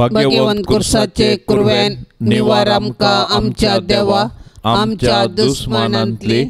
भाग्यवंत कुर्साचे कुरवेन निवार आमकां आमच्या देवा आमच्या दुस्मानांतली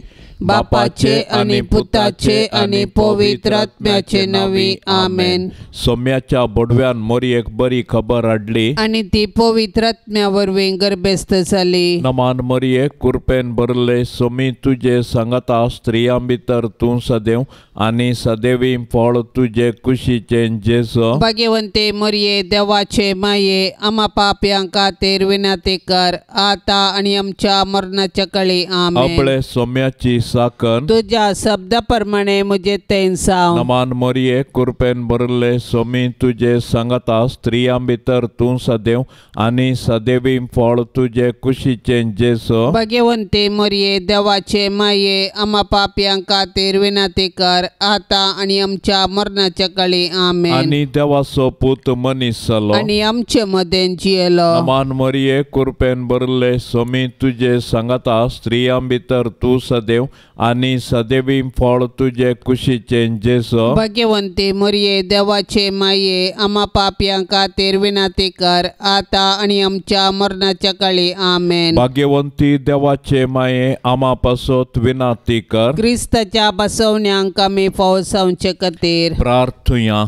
बापाचे आनी पुताचे आनी पवित्र आत्म्याचे नांवी आमेन. सोम्याच्या बोडव्यान मोरयेक बरी खबर हाडली आनी ती पवित्र आत्म्या वरवीं गर्भस्थ जाली. नमान मोरये कुरपेन भरले सोमी तुजे सांगाता स्त्रियां भितर तूं सदैव आनी सदैवी फळ तुजे कुशीचें जेजू. भाग्यवंते मोरये देवाचे माये आमा पापयां खातीर विनंती कर आतां आनी आमच्या मरणाच्या काळी आमेन. आपले सोम्याची साकन तुज्या शब्दा प्रमाणे म्हजे तें जावं. नमान मोरये कुरपेन भरले सोमी तुजे सांगाता स्त्रियां भितर तूं सदैव आनी सदैवी फळ तुजे कुशीचें जेजू. भाग्यवंते मोरये देवाचे माये आमा पापयां खातीर विनंती कर आतां आनी आमच्या मरणाच्या काळी आमेन. आनी देवाचो पूत मनीस जालो आनी आमचे मदें जियेलो. नमान मोरये कुरपेन भरले सोमी तुजे सांगाता स्त्रियां भितर तूं सदैव आनी सदैवी फळ तुजे कुशीचें जेजू. भाग्यवंते मोरये देवाचे माये आमा पापयां खातीर विनंती कर आतां आनी आमच्या मरणाच्या काळी आमेन. भाग्यवंती देवाचे माये आमा पासत विनंती कर क्रिस्ताच्या बसवण्यांक आमी फावो जावचे खातीर प्रार्थुया.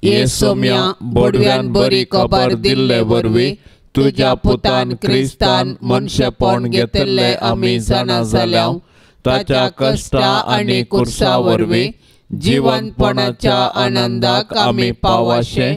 ये सोम्या बोडव्यान बरी खबर दिल्ले वरवीं तुज्या पुतान क्रिस्तान मनशेपण घेतिल्लें आमी जाणा जाल्या. ताच्या कश्टा आनी कुर्सा वरवीं जिवनपणाच्या आनंदाक आमी पावाशे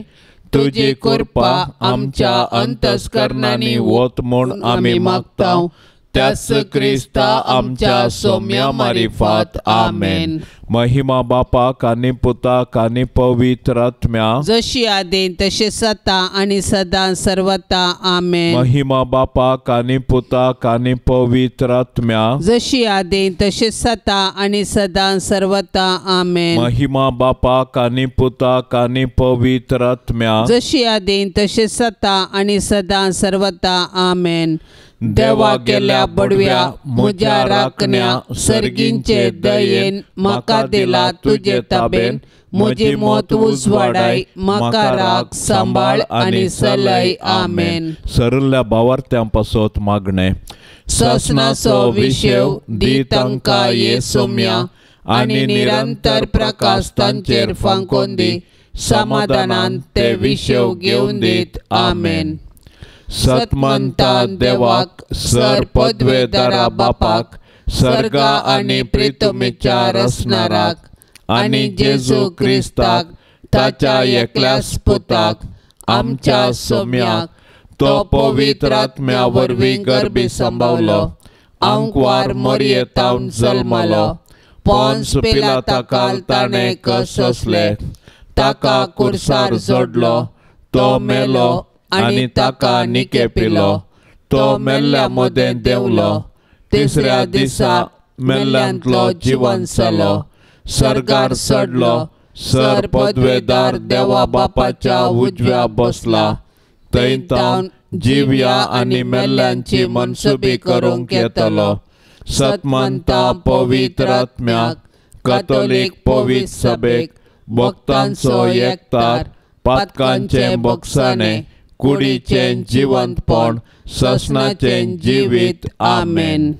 तुजी कृपा आमच्या अंतस्करणांनी वत म्हूण आमी मागता. त्याच क्रिस्ता आमच्या सोम्या मारिफात आमेन. महिमा बापाक आनी पुताक आनी पवित्र आत्म्या जशी आदीं तशी सता आनी सदां सर्वता आमेन. महिमा बापाक आनी पुताक आनी पवित्र आत्म्या जशी आदीं तशी सता आनी सदां सर्वता आमेन. महिमा बापाक आनी पुताक आनी पवित्र आत्म्या जशी आदीं तशी सता आनी सदां सर्वता आमेन. देवा गेल्या बडव्या म्हज्या राखण्या सर्गींचे दयेन म्हाका दिला तुजे ताबेन म्हजी मत उजवाडाय म्हाका राख सांबाळ आनी सलय आमेन. सरल्या भावार्थ्यां पासत मागणें. ससनाचो विशेव दी तांकां ये सोम्या आनी निरंतर प्रकाश तांचेर फांकोन दी समाधानान ते विशेव घेवन दीत आमेन. सतमंता देवाक सर पदवेदारा बापाक सर्गा आनी प्रितमीच्या रसनाराक आनी जेजू क्रिस्ताक ताच्या एकल्याच पुताक आमच्या सोम्याक तो पवित्र आत्म्या वरवीं गर्भी संभावलो आंकवार मोरयेतावन जल्मलो पोन्स पिलाता ताणें कससले ताका कुर्सार जोडलो तो मेलो आनी ताका निके पिलो तो मेल्ल्या मदें देंवलो तिसऱ्या दिसा मेल्ल्यांतलो जिवन जालो सर्गार चडलो सर पदवेदार देवा बापाच्या उजव्या बसला थंय तावन जिव्या आनी मेल्ल्यांची मनसुबी करूंक येतलो. सतमंता पवित्र आत्म्याक कथोलीक पवित्र सभेक भक्तांचो एकतार पातकांचें बक्षाणें कुडीचें जिवंतपण ससनाचें जिवीत आमेन.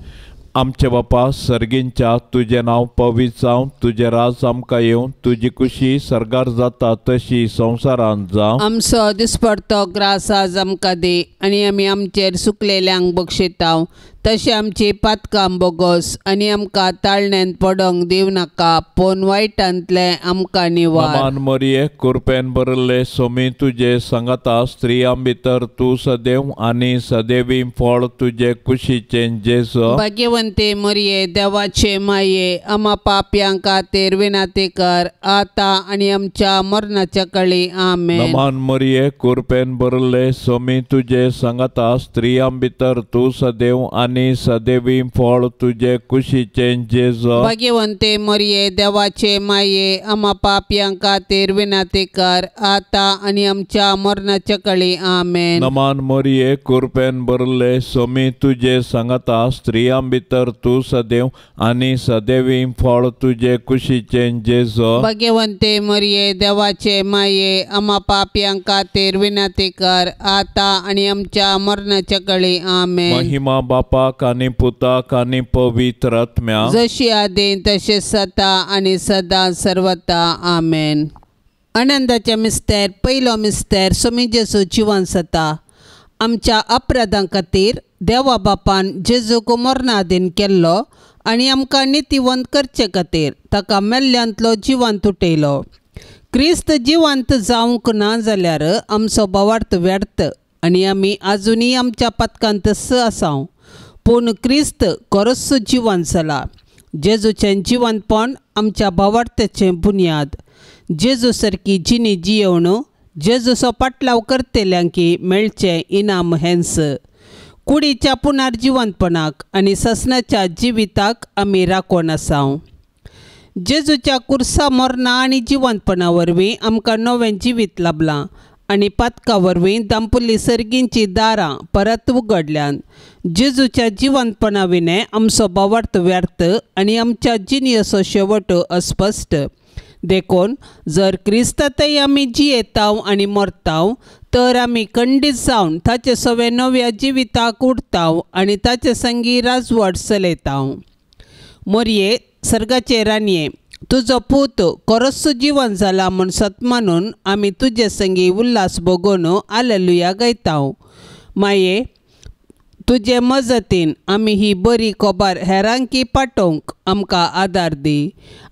आमचे बापा सर्गींच्या तुजें नांव पवित्र जावं तुजें राज आमकां येवं तुजी कुशी सर्गार जाता तशी संवसारांत जावं. आमचो दिसपडतो ग्रास आज आमकां दी आनी आमी आमचेर सुकलेल्यांक बक्षितांव तशें आमची पातकां बोगोस आनी आमकां ताळण्यांत पडोंक दिवं नाका पूण वायटांतलें आमकां निवार. नमान मरिये कुरपेन भरिल्ले सोमी तुजे सांगाता स्त्रियां भितर तूं सदैव आनी सदैवी फळ तुजे कुशीचें जेजू. भाग्यवंते मरिये देवाचे माये आमा पापयां खातीर विनंती कर आतां आनी आमच्या मरणाच्या काळी आमेन. नमान मरिये कुरपेन भरिल्ले सोमी तुजे सांगाता स्त्रियां भितर तूं सदैव आनी आनी सदेवी फळ तुजे कुशीचें जेजू। भाग्यवंते मरिये देवाचे माये आमा पापयां खातीर विनंती कर आतां आनी आमच्या मरणाच्या कळी। आमेन। नमान मरिये कृपेन भरले स्वामी तुजे सांगाता स्त्रियां भितर तूं सदैव आनी सदैवी फळ तुजे कुशीचें जेजू। भाग्यवंते मरिये देवाचे माये आमा पापयां खातीर विनंती कर आतां आनी आमच्या मरणाच्या कळी। आमेन। महिमा बापाक आनी पुताक आनी पवित्र आत्म्याक, जशी आदीं तशें सदा आनी सदां सर्वता। आमेन। आनंदाचे मिस्तेर पयलो मिस्तेर स्वामी जेजू जिवन सता। आमच्या अपराधां खातीर देवा बापान जेजूक मरणादीन केल्लो आनी आमकां नितीवंत करचे खातीर ताका मेल्ल्यांतलो जिवंत उठयलो। क्रिस्त जिवंत जावंक ना जाल्यार आमचो भावार्थ व्यर्थ आनी आमी आजुनूय आमच्या पथकांत आसा। पूण क्रिस्त खरोच जिवंत जाला। जेजूचें जिवंतपण आमच्या भावार्थाचें बुन्याद। जेजू सारकी जिणी जियोवन जेजूचो पाटलाव करतल्यांकी मेळचें इनाम हेंच। कुडीच्या पुनर्जिवंतपणाक आनी ससनाच्या जिविताक आमी राखून आसा। जेजूच्या कुर्सा मरणा आनी जिवंतपणा वरवीं आमकां नवें जिवीत लाभलां आनी पातका वरवीं दांपुल्ली सर्गींची दारां परत उगडल्यान। जेजूच्या जिवंतपणा विणें आमचो भावार्थ व्यर्थ आनी आमच्या जिणेचो शेवट अस्पश्ट। देखून जर क्रिस्तांतय आमी जियेताव आनी मरताव तर आमी खंडीत जावन ताचे सवे नव्या जिविताक उडताव आनी ताचे संगी राजवट चलयताव। मोरये सर्गाचे राणये तुजो पूत खरोच जिवन जाला म्हूण सत मानून आमी तुजे संगी उल्हास भोगोवन आलेलुया गायताव। माये तुजे मजतीन आमी ही बरी खबर हेरांकी पाठोवंक आमकां आदार दी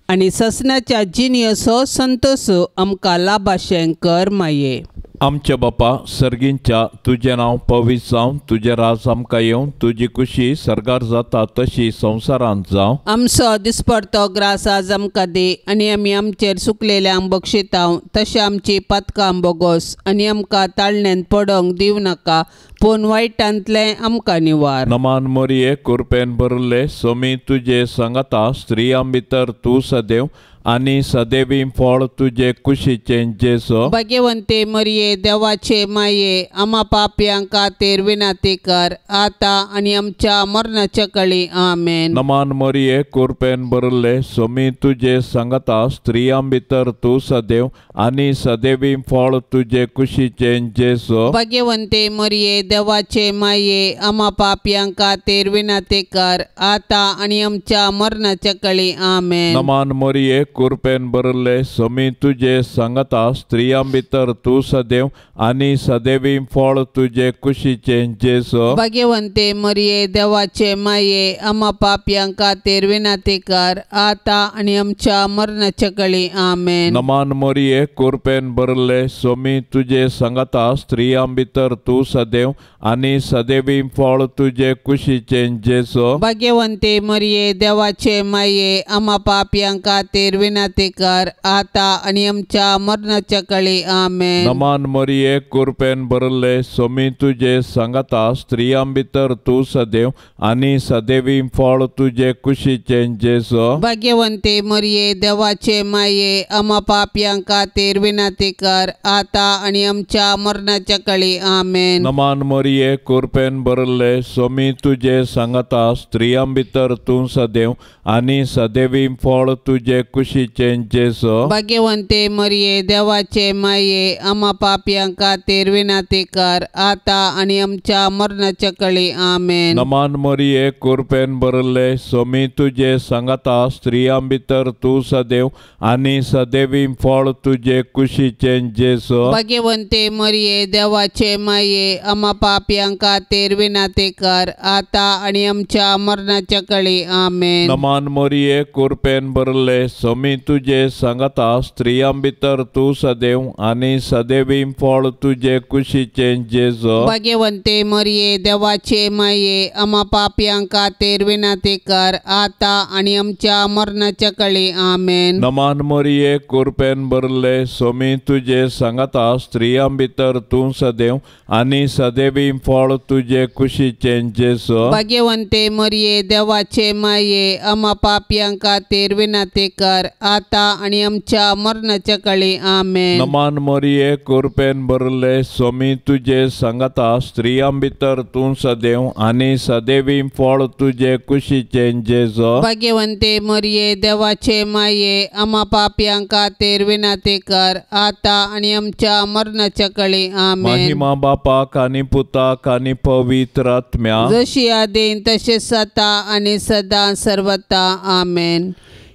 आनी ससनाच्या जिणेचो संतोश आमकां लाभाशें कर। माये आमच्या बापा सर्गींच्या तुजें नांव पवित्र जावं, तुजें राज आमकां येवं, तुजी खुशी सर्गार जाता तशी संवसारांत जावं। आमचो दिसपडतो ग्रास आज आमकां दी आनी आमी आमचेर सुकलेल्यांक बक्षिताव तशें आमची पातकां बोगोस आनी आमकां ताळण्यांत पडोवंक दिवं नाका पूण वायटांतलें आमकां निवार। नमान मरिये कृपेन भरले स्वामी तुजे सांगाता स्त्रियां भितर तूं सदैव आनी सदैवी फळ तुजे कुशीचें जेजू। भाग्यवंते मरिये देवाचे माये आमा पापयां खातीर विनंती कर आतां आनी आमच्या मरणाच्या कळी। आमेन। नमान मरिये कृपेन भरले स्वामी तुजे सांगाता स्त्रियां भितर तूं सदैव आनी सदैवी फळ तुजे कुशीचें जेजू। भाग्यवंते मरिये देवाचे माये आमा पापयां खातीर विनंती कर आतां आनी आमच्या मरणाच्या कळी। आमेन। नमान मरिये कृपेन भरले स्वामी तुजे सांगाता स्त्रियां भितर तूं सदैव आनी सदैवी फळ तुजे कुशीचें जेजू। भाग्यवंते मरिये देवाचे माये आमा पापयां खातीर विनंती कर आतां आनी आमच्या मरणाच्या कळी। आमेन। नमान मरिये कृपेन भरले स्वामी तुजे सांगाता स्त्रियां भितर तूं सदैव आनी सदैवी फळ तुजे कुशीचें जेजू। भाग्यवंते मरिये देवाचे माये आमा पापयां खातीर विनंती कर आतां आनी आमच्या मरणाच्या कळी। आमेन। नमान मरिये कृपेन भरले स्वामी तुजे सांगाता स्त्रियां भितर तूं सदैव आनी सदैवी फळ तुजे कुशीचें जेजू। भाग्यवंते मरिये देवाचे माये आमा पापयां खातीर विनंती कर आतां आनी आमच्या मरणाच्या कळी। आमेन। नमान मरिये कृपेन भरले स्वामी तुजे सांगाता स्त्रियां भितर तूं सदैव आनी सदैवी फळ तुजे कुशीचें जेजू। भाग्यवंते मरिये देवाचे माये आमा पापयां खातीर विनंती कर आतां आनी आमच्या मरणाच्या कळी। आमेन। नमान मरिये कृपेन भरले स्वामी तुजे सांगाता स्त्रियां भितर तूं सदैव आनी सदैवी फळ तुजे कुशीचें जेजू। भाग्यवंते मरिये देवाचे माये आमा पापयां खातीर विनंती कर आतां आनी आमच्या मरणाच्या कळी। आमेन। नमान मरिये कृपेन भरले स्वामी सोमी तुजे सांगाता, स्त्रियां भितर तूं सदैव आनी सदैवी फळ तुजे कुशीचें जेजू। भाग्यवंते मरिये देवाचे माये, आमा पापयां खातीर विनंती कर आता आनी आमच्या मरणाच्या कळी। आमेन। नमान मरिये, कृपेन भरले, सोमी तुजे सांगाता, स्त्रियां भितर तूं सदैव आनी सदैवी फळ तुजे कुशीचें जेजू। भाग्यवंते मरिये देवाचे माये, आमा पापयां खातीर विनंती कर आता आनी आमच्या मरणाच्या कळी। आमेन। नमान मरिये, कृपेन भरले, सोमी तुजे सांगाता, स्त्रियां भितर तूं सदैव आनी सदैवी फळ तुजे कुशीचें जेजू। भाग्यवंते मरिये देवाचे माये, आमा पापयां खातीर विनंती कर आता आनी आमच्या मरणाच्या कळी। आमेन। महिमा बापाक आनी पुताक आनी पवित्र आत्म्याक, जशी आदीन तशें सता आनी सदां सर्वता। आमेन।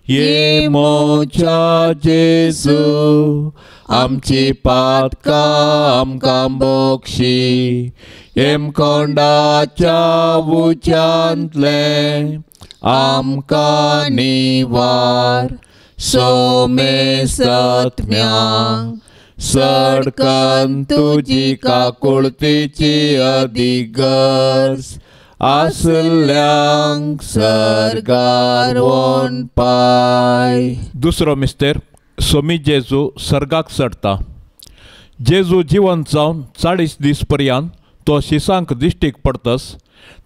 ये मोच्या जेजू, आमची पातकां आमकां बक्षी, हेमकोंडाच्या उच्यांतलें आमकां निवार, सोमेसत्म्यांक सडकन तुजी काकुळतीची अदीक गरज आसल्यांक सर्गार वोन पाय। दुसरो मिस्तेर, सोमी जेजू सर्गाक चडटा। जेजू जिवंत जावन 40 दीस पर्यंत तो शिसांक दिश्टीक पडतस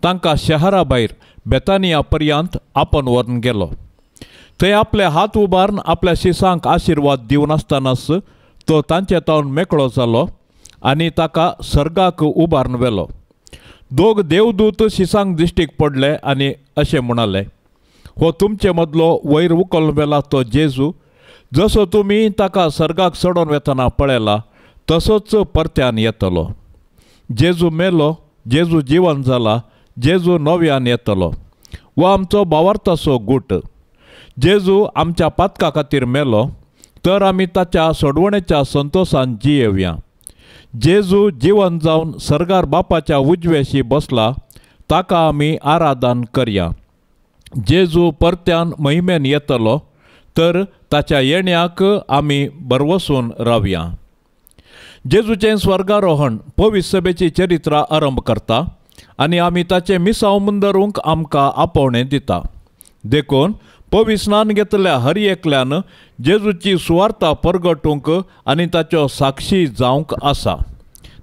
तांकां शहरा भायर बेतानिया पर्यंत आपण व्हरून गेलो। थंय आपले हात उबारून आपल्या शिसांक आशिर्वाद दिवन आसतनाच तो तांचे तावन मेकळो जालो आनी ताका सर्गाक उबारून व्हेलो। दोग देवदूत शिसांक दिश्टीक पडले आनी अशें म्हणाले, हो तुमचे मदलो वयर उखलून व्हेला तो जेजू, जसो तुमी ताका सर्गाक चडोवन वेतना पळयला तसोच परत्यान येतलो। जेजू मेलो, जेजू जिवन जाला, जेजू नव्यान येतलो। हो आमचो भावार्थाचो गूट। जेजू आमच्या पातका खातीर मेलो तर आमी ताच्या सोडवणेच्या संतोशान जियेवया। जेजू जिवन जावन सर्गार बापाच्या उजव्याशी बसला, ताका आमी आराधन करया। जेजू परत्यान महिमेन येतलो तर ताच्या येण्याक आमी भरवसून रावया। जेजूचें स्वर्गारोहण पवित्र सभेची चरित्रा आरंभ करता आनी आमी ताचें मिसांव मुंदरूंक आमकां आपोवणें दिता। देखून पवित्र स्नान घेतल्या हर एकल्यान जेजूची सुवार्ता परगटूंक आनी ताच्यो साक्षी जावंक आसा।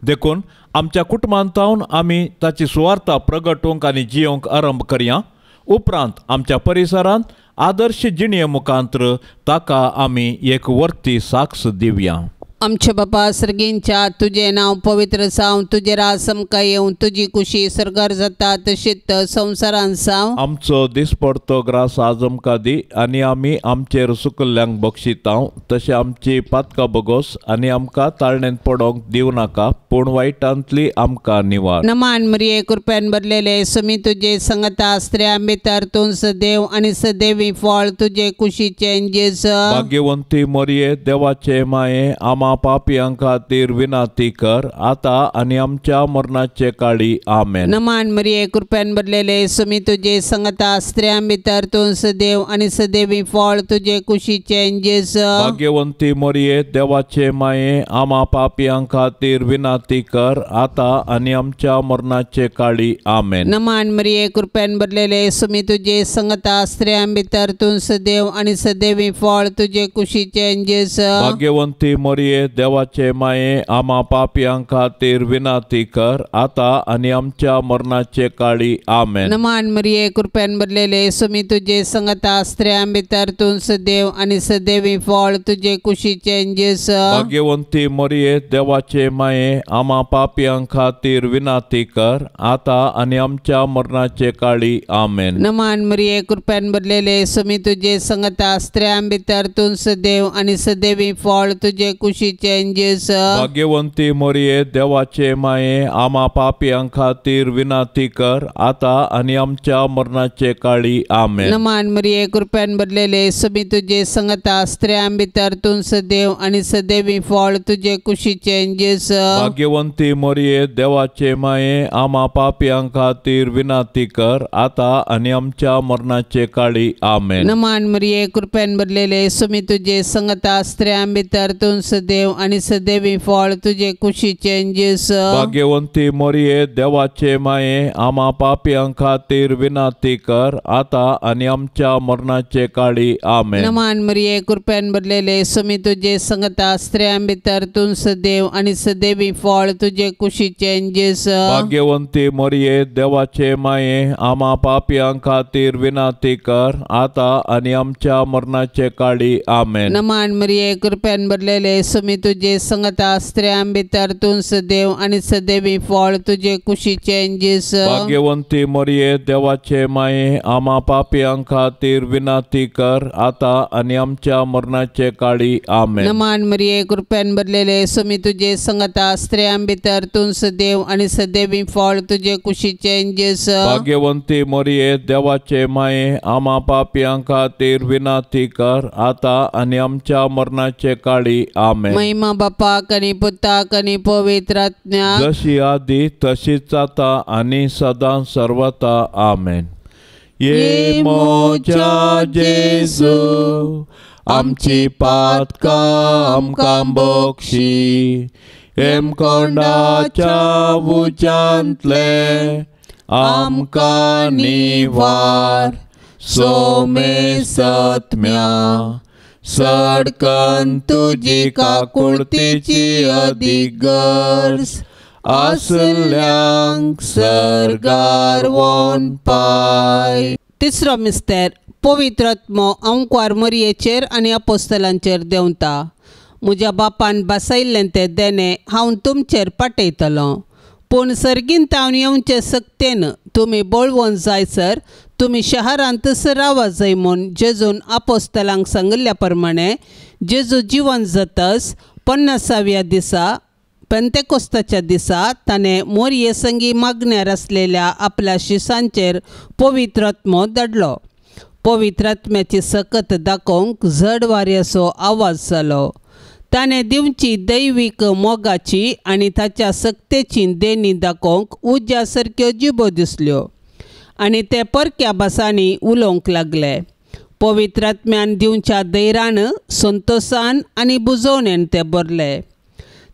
देखून आमच्या कुटुंबांतावन आमी ताची सुवार्ता प्रगटूंक आनी जियोंक आरंभ करया। उपरांत आमच्या परिसरांत आदर्श जिणे मुखांतर ताका आमी एक वर्ती साक्ष दिवया। आमच्या बापा सर्गींच्या, तुजें नांव पवित्र जावं, तुजें राज आमकां येवं, तुजी कुशी सर्गार जाता तशीच संवसारांत जावं। आमचो दिसपडतो ग्रास आज आमकां दी आनी आमी आमचेर सुकल्ल्यांक बक्षितांव तशें आमची पातकां बगोस आनी आमकां ताळणेंत पडोंक दिवं नाका, पूण वायटांतली आमकां निवार। नमान मरिये, कृपेन भरलेले, समी तुजे संगता, स्त्रियां भितर तूं सदैव आनी सदैवी फळ तुजे कुशीचें जेजू। भाग्यवंती मरिये, देवाचे माये, आमा पापयां खातीर विनंती कर आता आनी आमच्या मरणाचे काळी। आमेन। नमान मरिये, कृपेन भरलेले, समी तुजे संगता, स्त्रियां भितर तूं सदैव आनी सदैवी फळ तुजे कुशीचें जेजू। भाग्यवंती मरिये, देवाचे माये, आमा पापयां खातीर विनंती कर आता आनी आमच्या मरणाचे काळी। आमेन। नमान मरिये, कृपेन भरलेले, समी तुजे संगता, स्त्रियां भितर तूं सदैव आनी सदैवी फळ तुजे कुशीचें जेजू। भाग्यवंती मरिये, देवाचे माये, आमा पापयां खातीर विनंती कर आता आनी आमच्या मरणाचे काळी। आमेन। नमान मरिये, कृपेन भरलेले, समी तुजे संगता, स्त्रियां भितर तूं सदैव आनी सदैवी फळ तुजे कुशीचें जेजू। भाग्यवंती मरिये, देवाचे माये, आमा पापयां खातीर विनंती कर आता आनी आमच्या मरणाचे काळी। आमेन। नमान मरिये, कृपेन भरलेले, समी तुजे संगता, स्त्रियां भितर तूं सदैव आनी सदैवी फळ तुजे कुशीचें कुशीचें जेजू. भाग्यवंती मोरये देवाचे माये आमा पापयां खातीर विनंती कर आता आनी आमच्या मरणाचे काळी. आमेन. नमान मरिये कृपेन भरलेले समी तुजे संगता स्त्रियां भितर तूं सदैव आनी सदैवी फळ तुजे कुशीचें जेजू. भाग्यवंती मोरये देवाचे माये आमा पापयां खातीर विनंती कर आता आनी आमच्या मरणाचे काळी. आमेन. नमान मरिये कृपेन भरलेले समी तुजे संगता स्त्रियां भितर तूं सदैव आनी सदैवी फळ तुजे कुशीचें जेजू. भाग्यवंती मोरये देवाचे माये आमा पापयां खातीर विनंती कर आता आनी आमच्या मरणाचे काळी. आमेन. नमान मरिये कृपेन भरलेले समी तुजे संगता स्त्रियां भितर तूं सदैव आनी सदैवी फळ तुजे कुशीचें जेजू. भाग्यवंती मोरये देवाचे माये आमा पापयां खातीर विनंती कर आता आनी आमच्या मरणाचे काळी. आमेन. नमान मरिये कृपेन भरलेले समी तुजे संगता स्त्रियां भितर तूं सदैव आनी सदैवी फळ तुजे कुशीचें जेजू. भाग्यवंती मोरये देवाचे माये आमा पापयां खातीर विनंती कर आता आनी आमच्या मरणाचे काळी. आमेन. नमान मरिये कृपेन भरलेले समी तुजे संगता स्त्रियां भितर तूं सदैव आनी सदैवी फळ तुजे कुशीचें जेजू. भाग्यवंती मोरये देवाचे माये आमा पापयां खातीर विनंती कर आता आनी आमच्या मरणाचे काळी. आमेन. महिमा बापाक आनी पुताक आनी पवित्र आत्म्याक, जशी आदी तशीच आता आनी सदां सर्वता. आमेन. ये मोजा जेजू आमची पातकां आमकां बक्षी, हेमकोंडाच्या उज्यांतले आमकां निवार, सोमे सत्म्या सडकन तुजी काकुळतीची अदीक गरज आसल्यांक सर्गार वोन पाय. तिसरो मिस्तेर पवित्र आत्मो अंकवार मरयेचेर आनी अपोस्तलांचेर देंवता. म्हज्या बापान बसयल्लें तें देणें हांव तुमचेर पाठयतलो, पूण सर्गीन तावन येवचे सक्तेन तुमी बळवंत जायसर तुमी शहरांतच रावा जाय म्हूण जेजून अपोस्तलांक सांगिल्ल्या प्रमाणे जेजू जिवन जातच 50व्या दिसा पेंतेकोस्ताच्या दिसा ताणें मोरये संगी मागण्यार आसलेल्या आपल्या शिसांचेर पवित्र आत्मो धाडलो. पवित्र आत्म्याची सकत दाखोवंक झड वाऱ्याचो आवाज जालो. ताणें दिवची दैवीक मोगाची आनी ताच्या सक्तेची देणी दाखोवंक उज्या सारक्यो जिबो दिसल्यो आनी ते परक्या भासांनी उलोवंक लागले. पवित्र आत्म्यान दिवच्या धैर्यान संतोसान आनी बुजोवणेन ते भरले.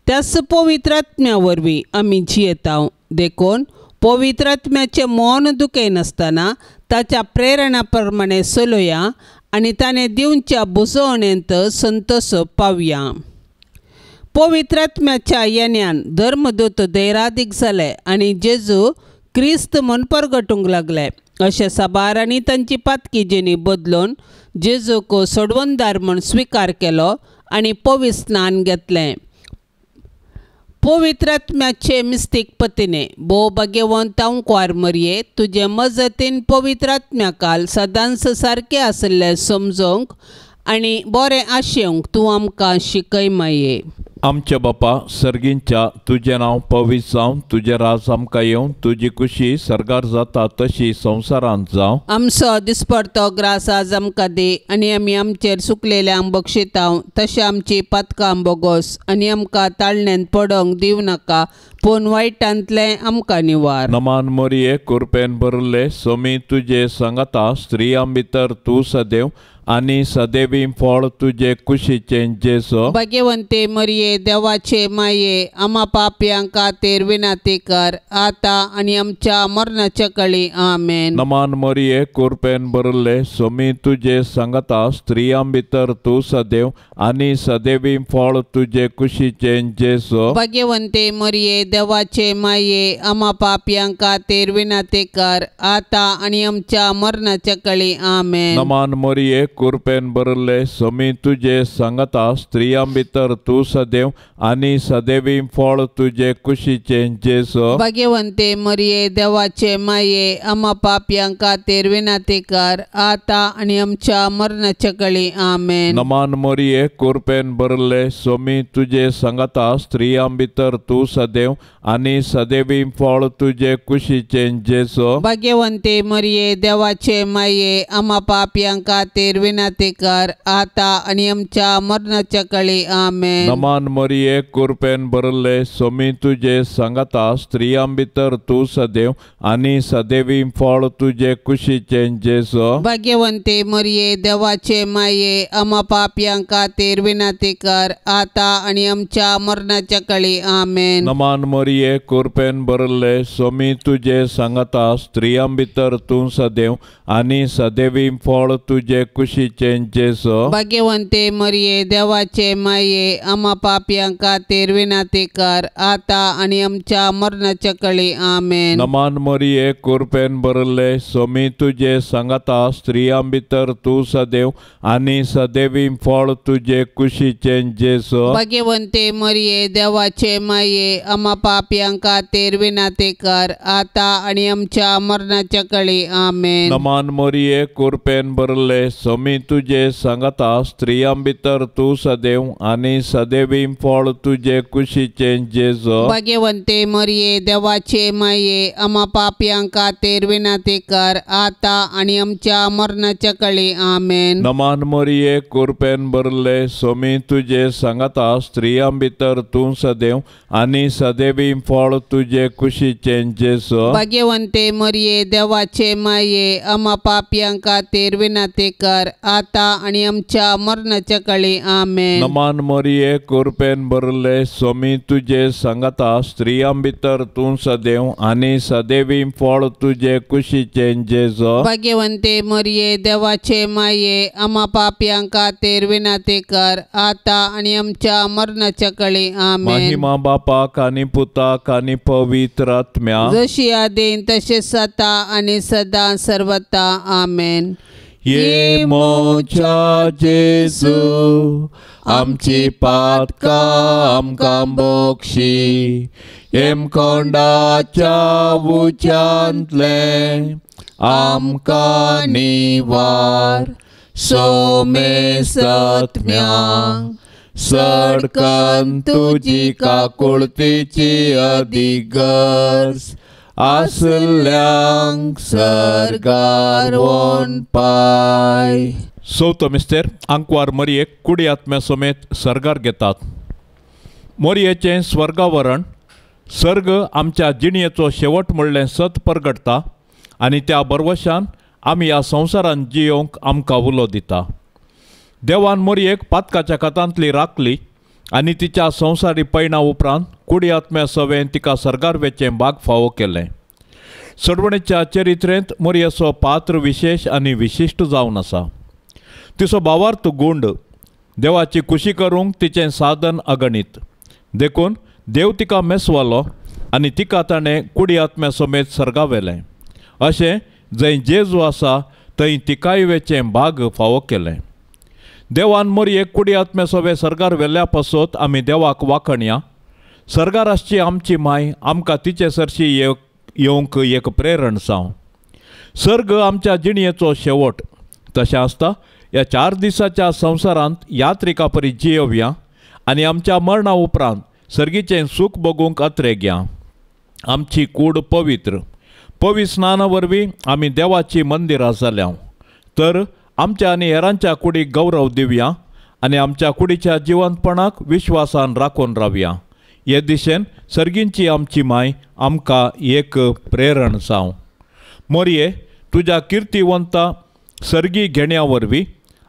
त्याच पवित्र आत्म्या वरवीं आमी जियेता, देखून पवित्र आत्म्याचें मन दुखयनासतना ताच्या प्रेरणा प्रमाणे चलोया आनी ताणें दिवच्या बुजोवणेंत संतोष पावया. पवित्र आत्म्याच्या येण्यान धर्मदूत धैरादीक जाले आनी जेजू क्रिस्त म्हूण परगटूंक लागले. अशें साबारांनी तांची पातकी जिणी बदलून जेजूक सोडवणदार म्हूण स्विकार केलो आनी पवित्र स्नान घेतलें. पवित्र आत्म्याचे मिस्तीक पतीने भोव भाग्यवंत अंकवार मरये तुजे मजतीन पवित्र आत्म्या काल सदांच सारकें आशिल्लें समजोवंक आनी बरें आशेवंक तूं आमकां शिकय माये. आमच्या बापा सर्गींच्या तुजें नांव पवित्र जावं, तुजें राज आमकां येवं, तुजी खुशी सर्गार जाता तशी संवसारांत जावं. आमचो दिसपडतो ग्रास आज आमकां दी आनी आमी आमचेर सुकलेल्यांक बक्षितांव तशें आमची पातकां बोगोस आनी आमकां ताळण्यांत पडोवंक दिवं नाका, पूण वायटांतलें आमकां निवार. नमान मोरये कुरपेन भरले सोमी तुजे सांगाता, स्त्रियां भितर तूं सदैव आनी सदैवी फळ तुजे कुशीचें जेजू. भाग्यवंते मरये देवाचे माये आमा पापयां खातीर विनंती कर आता आनी आमच्या मरणाच्या कळी. आमेन. नमान मरये कुरपेन भरले सोमी तुजे सांगाता, स्त्रियां भितर तूं सदैव आनी सदैवी फळ तुजे कुशीचें जेजू. भाग्यवंते मरये देवाचे माये आमा पापयां खातीर विनंती कर आतां आनी आमच्या मरणाच्या कळी आमेन। नमान मोरये कुरपेन भरले समी तुजे सांगता स्त्रियां भितर तूं सदैव आनी सदैवी फळ तुजे कुशीचें जेजू। भाग्यवंते मरिये देवाचे माये आमा पापयां खातीर विनंती कर आतां आनी आमच्या मरणाच्या कळी आमेन। नमान मोरये कुरपेन भरले समी तुजे सांगता स्त्रियां भितर तूं सदैव आनी सदैवी फळ तुजे कुशीचें जेजू। भाग्यवंते मरिये देवाचे माये आमा पापयां खातीर विनंती कर आतां आनी आमच्या मरणाच्या कळी आमेन। नमान मोरये कुरपेन भरले समी तुजे सांगता स्त्रियां भितर तूं सदैव आनी सदैवी फळ तुजे कुशीचें जेजू। भाग्यवंते मरिये देवाचे माये आमा पापयां खातीर विनंती कर आतां आनी आमच्या मरणाच्या कळी आमेन। नमान मोरये कुरपेन भरले समी तुजे सांगता स्त्रियां भितर तूं सदैव आनी सदैवी फळ तुजे कुशीचें जेजू। भाग्यवंते मरिये देवाचे माये आमा पापयां खातीर विनंती कर आतां आनी आमच्या मरणाच्या कळी आमेन। नमान मोरये कुरपेन भरले समी तुजे सांगता स्त्रियां भितर तूं सदैव आनी सदैवी फळ तुजे कुशीचें जेजू। भाग्यवंते मरिये देवाचे माये आमा पापयां खातीर विनंती कर आतां आनी आमच्या मरणाच्या कळी आमेन। नमान मोरये कुरपेन भरले समी तुजे सांगता स्त्रियां भितर तूं सदैव आनी सदैवी फळ तुजे कुशीचें जेजू। भाग्यवंते मरिये देवाचे माये आमा पापयां खातीर विनंती कर आतां आनी आमच्या मरणाच्या कळी आमेन। नमान मोरये कुरपेन भरले समी तुजे सांगता स्त्रियां भितर तूं सदैव आनी सदैवी फळ तुजे कुशीचें जेजू। भाग्यवंते मरिये देवाचे माये आमा पापयां खातीर विनंती कर आतां आनी आमच्या मरणाच्या कळी आमेन। नमान मोरये कुरपेन भरले समी तुजे सांगता स्त्रियां भितर तूं सदैव आनी सदैवी फळ तुजे कुशीचें जेजू। भाग्यवंते मरिये देवाचे माये आमा पापयां खातीर विनंती कर आतां आनी आमच्या मरणाच्या कळी आमेन। महिमा बापाक आनी पुताक आनी पवित्र आत्म्या, जशी आदीन तशें सता आनी सदां सर्वता आमेन। ये मोच्या जेजू आमची पातकां आमकां बक्षी, हेमकोंडाच्या उच्यांतलें आमकां निवार, सोमेसत्म्यांक सडकन तुजी काकुळतीची अदीक गरज आसल्यांक सर्गार वोन पाय। चवथो मिस्तेर आंकवार मरयेक कुडी आत्म्या समेत सर्गार घेतात। मोरयेचें स्वर्गावरण सर्ग आमच्या जिणयेचो शेवट म्हणलें सत परगटता आनी त्या बरवशान आमी ह्या संवसारान जियोवंक आमकां उलो दिता। देवान मोरयेक पातकाच्या कथांतली राखली आनी तिच्या संवसारी पयणा उपरांत कुडी आत्म्या सवें तिका सर्गार वेचें भाग फावो केलें। सडवणेच्या चरित्रेंत मोरयेचो पात्र विशेश आनी विशिश्ट जावन आसा। तिचो भावार्थ गुंड देवाची खुशी करूंक तिचें साधन अगणीत, देखून देव तिका मेसवालो आनी तिका ताणें कुडी आत्म्या समेत सर्गा व्हेलें। अशें जंय जेजू आसा थंय तिकाय वेचें भाग फावो केलें। देवान मोरयेक कुडी आत्म्या सवे सर्गार व्हेल्या पासत आमी देवाक वाखणया। सर्गार आसची आमची माय आमकां तिचे सरशी येवंक एक प्रेरण जावं। सर्ग आमच्या जिणयेचो शेवट तशें आसता ह्या 4 दिसाच्या संवसारांत यात्रिका परी जियोवया आनी आमच्या मरणा उपरांत सर्गीचें सूख भोगूंक अत्रेगया। आमची कूड पवित्र पवित्र स्नाना वरवीं आमी देवाची मंदिरां जाल्या तर आमच्या आनी हेरांच्या कुडीक गौरव दिवया आनी आमच्या कुडीच्या जिवंतपणाक विश्वासान राखून रावया। हे दिशेन सर्गींची आमची माय आमकां एक प्रेरण जावं। मोरये तुज्या किर्तिवंता सर्गी घेण्या वरवीं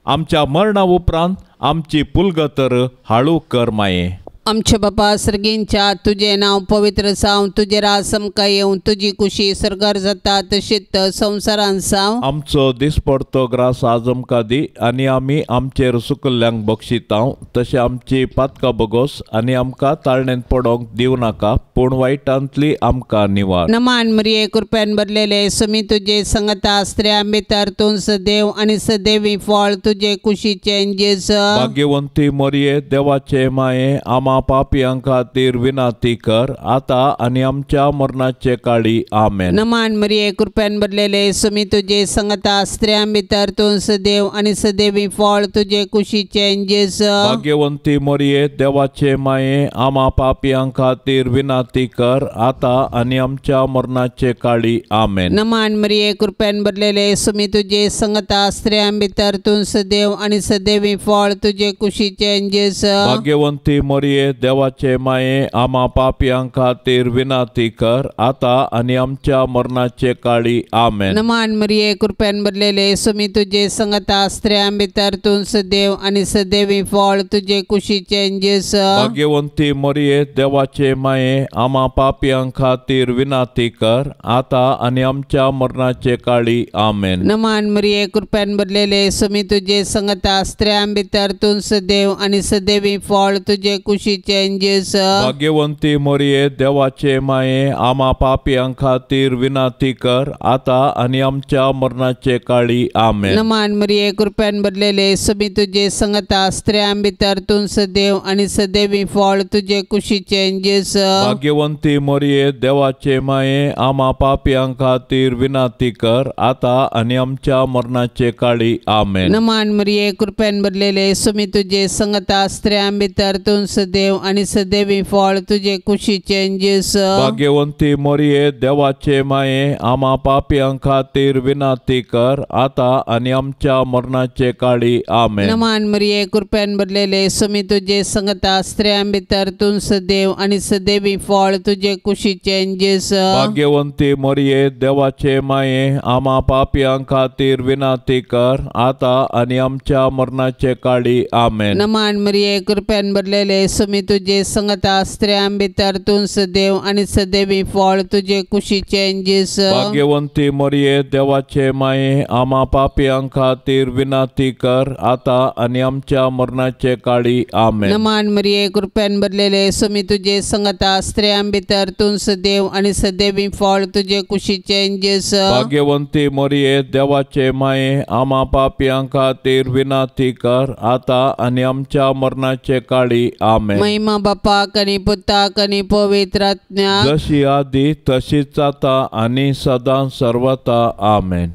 आमच्या मरणा उपरांत आमची पुलगतर हाळू कर माये। आमच्या बापा सर्गींच्या तुजें नांव पवित्र जावं, तुजें राज आमकां येवं, तुजी कुशी सर्गार जाता तशीच संवसारांत जावं। आमचो दिसपडतो ग्रास आज आमकां दी आनी आमी आमचेर सुकल्ल्यांक बक्षितांव तशें आमची पातकां बगोस आनी आमकां ताळणेंत पडोंक दिवं नाका पूण वायटांतली आमकां निवार। नमान मरिये कृपेन भरलेले समी तुजे संगता, स्त्रियां भितर तूं सदैव आनी सदैवी फळ तुजे कुशीचें जेजू। भाग्यवंती मरिये देवाचे माये आमा पापयां खातीर विनाती कर आता आनी आमच्या मरणाचे काळी आमेन। नमान मरिये कृपेन भरलेले समी तुजे संगता, स्त्रियां भितर तूं सदैव आनी सदैवी फळ तुजे कुशीचें जेजू। भाग्यवंती मरिये देवाचे माये आमा पापयां खातीर विनाती कर आता आनी आमच्या मरणाचे काळी आमेन। नमान मरिये कृपेन भरलेले समी तुजे संगता, स्त्रियां भितर तूं सदैव आनी सदैवी फळ तुजे कुशीचें जेजू। भाग्यवंती मरिये देवाचे माये आमा पापयां खातीर विनाती कर आता आनी आमच्या मरणाचे काळी आमेन। नमान मरिये कृपेन भरलेले समी तुजे संगता, स्त्रियां भितर तूं सदैव आनी सदैवी फळ तुजे कुशीचें जेजू। भाग्यवंती मरिये देवाचे माये आमा पापयां खातीर विनाती कर आता आनी आमच्या मरणाचे काळी आमेन। नमान मरिये कृपेन भरलेले समी तुजे संगता, स्त्रियां भितर तूं सदैव आनी सदैवी फळ तुजे कुशीचें जेजू। भाग्यवंती मरिये देवाचे माये आमा पापयां खातीर विनाती कर आता आनी आमच्या मरणाचे काळी आमेन। नमान मरिये कृपेन भरलेले समी तुजे संगता, स्त्रियां भितर तूं सदैव आनी सदैवी फळ तुजे कुशीचें जेजू। भाग्यवंती मरिये देवाचे माये आमा पापयां खातीर विनाती कर आता आनी आमच्या मरणाचे काळी आमेन। नमान मरिये कृपेन भरलेले समी तुजे संगता, स्त्रियां भितर तूं सदैव आनी सदैवी फळ तुजे कुशीचें जेजू। भाग्यवंती मरिये देवाचे माये आमा पापयां खातीर विनाती कर आता आनी आमच्या मरणाचे काळी आमेन। नमान मरिये कृपेन भरलेले समी तुजे संगता, स्त्रियां भितर तूं सदैव आनी सदैवी फळ तुजे कुशीचें जेजू। भाग्यवंती मरिये देवाचे माये आमा पापयां खातीर विनाती कर आता आनी आमच्या मरणाचे काळी आमेन। नमान मरिये कृपेन भरलेले समी तुजे संगता, स्त्रियां भितर तूं सदैव आनी सदैवी फळ तुजे कुशीचें जेजू। भाग्यवंती मरिये देवाचे माये आमा पापयां खातीर विनाती कर आता आनी आमच्या मरणाचे काळी आमेन। नमान मरिये कृपेन भरलेले समी तुजे संगता, स्त्रियां भितर तूं सदैव आनी सदैवी फळ तुजे कुशीचें जेजू। भाग्यवंती मरिये देवाचे माये आमा पापयां खातीर विनाती कर आता आनी आमच्या मरणाचे काळी आमेन। महिमा बापाक आनी पुताक आनी पवित्र आत्म्याक, जशी आदी तशीच आता आनी सदां सर्वता आमेन।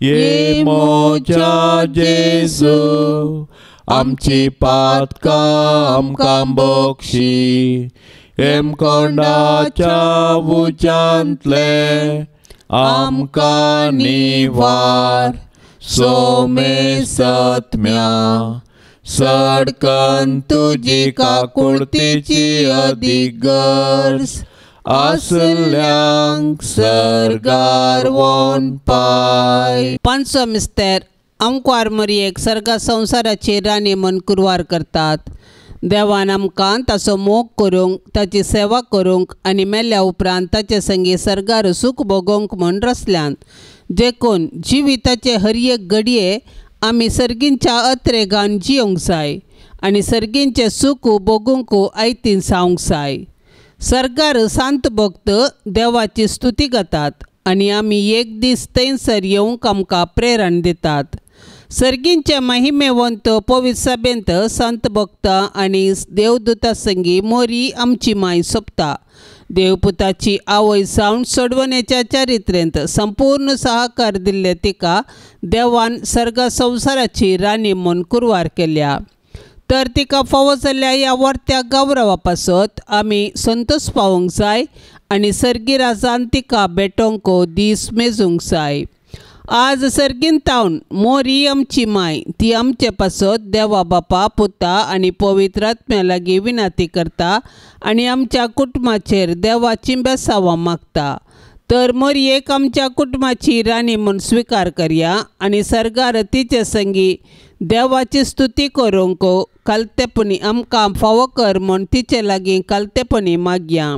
ये मोजा जेजू आमची पातकां आमकां बक्षी, हेमकोंडाच्या उज्यांतले आमकां निवार, सोमे सत्म्या सडकन तुजी काकुळतीची अदीक गरज आसल्यांक सर्गार वोन पाय। पांचवो मिस्तेर आमकार मरियेक सर्गा संवसाराची राणी म्हूण कुरवार करतात। देवान आमकां ताचो मोग करूंक, ताची सेवा करूंक आनी मेल्ल्या उपरांत ताचे संगी सर्गार सूख भोगोवंक म्हूण रचल्यान। देखून जिविताचे हर एक घडये आमी सर्गींच्या अत्रेगान जियोंक जाय आनी सर्गींचें सूख भोगूंक आयतीन जावंक जाय। सर्गार सांत भक्त देवाची स्तुती करतात आनी आमी एक दीस थंयसर येवंक आमकां प्रेरण दितात। सर्गींचे महिमेवंत पवित्र सभेंत संत भक्त आनी देवदूता संगी मोरी आमची माय सोंपता। देवपुताची आवय जावन सोडवण्याच्या चारित्र्यांत संपूर्ण सहकार दिल्ले तिका देवान सर्ग संवसाराची राणी म्हूण कुरवार केल्या। तर तिका फावो जाल्ल्या ह्या वर्त्या गौरवा पासत आमी संतोश पावोवंक जाय आनी सर्गी राजान तिका भेटोवंक दीस मेजूंक जाय। आज सर्गीन तावन मोरी आमची माय ती आमचे पासत देवा बापा पुता आनी पवित्र आत्म्या लागीं विनंती करता आनी आमच्या कुटुंबाचेर देवाची बेसावां मागता। तर मोरयेक आमच्या कुटुंबाची राणी म्हूण स्विकार करया आनी सर्गार तिचे संगी देवाची स्तुती करूंक कालतेपणी आमकां फावो कर म्हूण तिचे लागीं कालतेपणी मागया.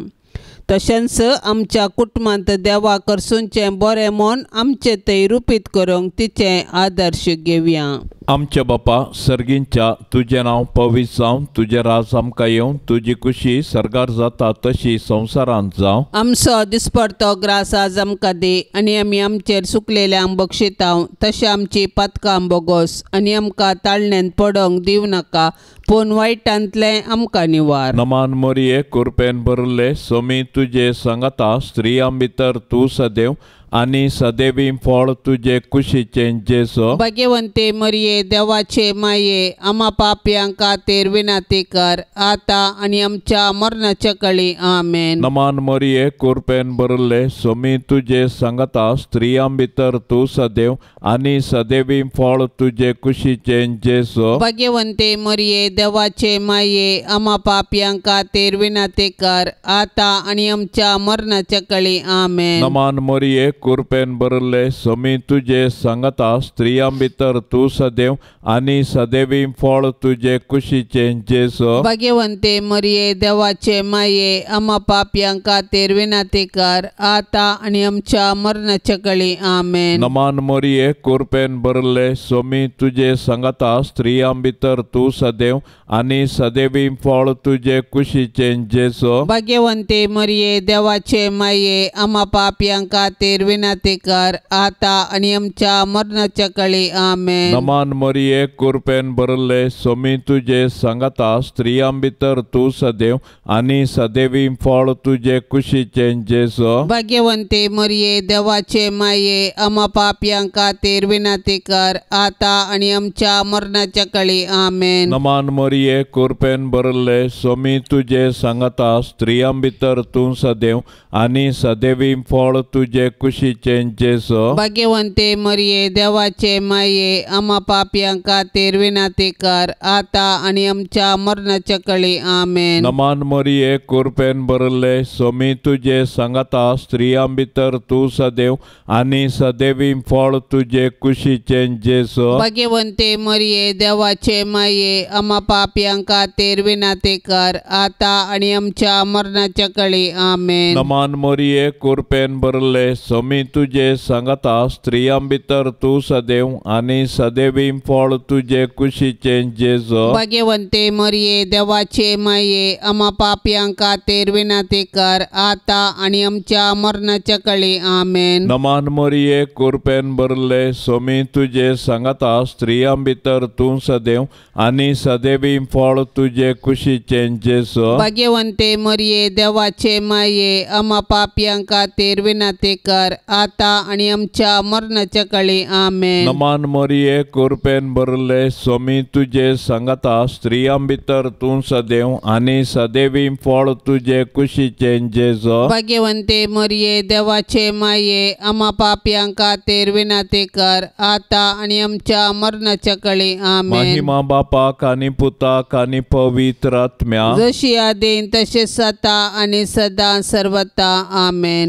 तशेंच आमच्या कुटुंबांत देवा करसूनचें बरें म्हूण आमचें थंय रुपीत करूंक तिचें आदर्श घेवया. आमच्या बापा सर्गींच्या तुजें नांव पवित्र जावं, तुजें राज आमकां येवं, तुजी खुशी सर्गार जाता तशी संवसारांत जावं. आमचो दिसपडतो ग्रास आज आमकां दी आनी आमी आमचेर सुकलेल्यांक बक्षितांव तशें आमची पातकां बोगोस आनी आमकां ताळण्यांत पडोंक दिवं नाका पूण वायटांतलें आमकां निवार. नमान मोरये कुरपेन भरिल्ले सोमी तुजे सांगाता, स्त्रियां भितर तूं सदैव आनी सदैवी फळ तुजे कुशीचें जेजू. भाग्यवंते मरिये देवाचे माये आमा पापयां खातीर विनंती कर आतां आनी आमच्या मरणाच्या कळी. आमेन. नमान मरिये कुरपेन भरिल्ले सोमी तुजे सांगाता, स्त्रियां भितर तूं सदैव आनी सदैवी फळ तुजे कुशीचें जेजू. भाग्यवंते मरिये देवाचे माये आमा पापयां खातीर विनंती कर आतां आनी आमच्या मरणाच्या कळी. आमेन. नमान मरिये कुरपेन भरिल्ले सोमी तुजे सांगाता, स्त्रियां भितर तूं सदैव आनी सदैवी फळ तुजे कुशीचें जेजू. भाग्यवंते मरिये देवाचे माये आमा पापयां खातीर विनंती कर आतां आनी आमच्या मरणाच्या कळी. आमेन. नमान मरिये कुरपेन भरिल्ले सोमी तुजे सांगाता, स्त्रियां भितर तूं सदैव आनी सदैवी फळ तुजे कुशीचें जेजू. भाग्यवंते मरिये देवाचे माये आमा पापयां खातीर विनंती कर आतां आनी आमच्या मरणाच्या कळी. आमेन. नमान मरिये कुरपेन भरिल्ले सोमी तुजे सांगाता, स्त्रियां भितर तूं सदैव आनी सदैवी फळ तुजे कुशीचें जेजू. भाग्यवंते मरिये देवाचे माये आमा पापयां खातीर विनंती कर आतां आनी आमच्या मरणाच्या कळी. आमेन. नमान मरिये कुरपेन भरिल्ले सोमी तुजे सांगाता, स्त्रियां भितर तूं सदैव आनी सदैवी फळ तुजे कुशीचें जेजू. भाग्यवंते मरिये देवाचे माये आमा पापयां खातीर विनंती कर आतां आनी आमच्या मरणाच्या कळी. आमेन. नमान मरिये कुरपेन भरिल्ले सोमी तुजे सांगाता, स्त्रियां भितर तूं सदैव आनी सदैवी फळ तुजे कुशीचें जेजू. भाग्यवंते मरिये देवाचे माये आमा पापयां खातीर विनंती कर आतां आनी आमच्या मरणाच्या कळी. आमेन. नमान मरिये कुरपेन भरिल्ले सोमी तुजे सांगाता, स्त्रियां भितर तूं सदैव आनी सदैवी फळ तुजे कुशीचें जेजू. भाग्यवंते मरिये देवाचे माये आमा पापयां खातीर विनंती कर आतां आनी आमच्या मरणाच्या कळी. आमेन. नमान मरिये कुरपेन भरिल्ले सोमी तुजे सांगाता, स्त्रियां भितर तूं सदैव आनी सदैवी फळ तुजे कुशीचें जेजू. भाग्यवंते मरिये देवाचे माये आमा पापयां खातीर विनंती कर आतां आनी आमच्या मरणाच्या कळी. आमेन. नमान मरिये कुरपेन भरिल्ले सोमी तुजे सांगाता, स्त्रियां भितर तूं सदैव आनी सदैवी फळ तुजे कुशीचें जेजू. भाग्यवंते मरिये देवाचे माये आमा पापयां खातीर विनंती कर आतां आनी आमच्या मरणाच्या कळी. आमेन. महिमा बापाक आनी पुताक आनी पवित्र आत्म्या, जशी आदीन तशें आतां आनी सदां सर्वता. आमेन.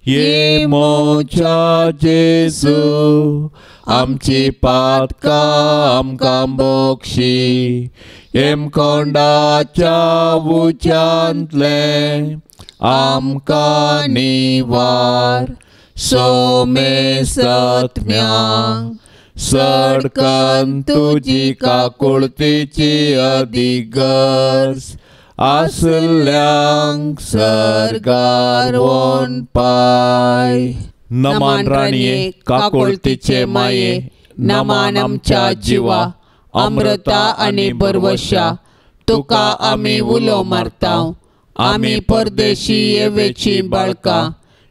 ये मोच्या जेजू आमची पातकां आमकां बक्षी, हेमकोंडाच्या उच्यांतलें आमकां निवार, सोमेसत्म्यांक सडकन तुजी काकुळतीची अदीक गरज आसल्यांक सर्गार वोन पाय. नमान राणये काकुळतीचे माये, नमान आमच्या जिवा अमृता आनी बरवशा, तुका आमी उलो मारता, आमी परदेशी येवेची बाळकां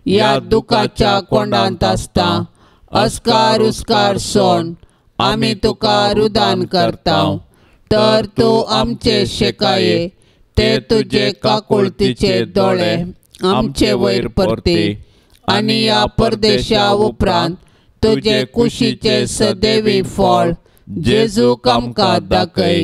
ह्या दुखाच्या कोंडांत आसता, अस्कार उस्कार सोण आमी तुका रुदान करता, तर तूं आमचे शेकाये ते तुजे काकुळतीचे दोळे आमचे वयर परते आनी ह्या परदेशा उपरांत तुजे कुशीचे सदैवी फळ जेजूक आमकां दाखय.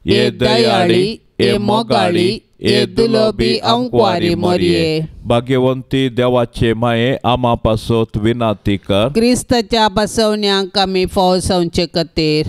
हे दयाळी, हे मोगाळी ये दुलोबी अंकवारी मोरये. भाग्यवंती देवाचे माये आमा पासत विनाती कर. क्रिस्ताच्या बसवण्यांक आमी फाव जावचे खातीर.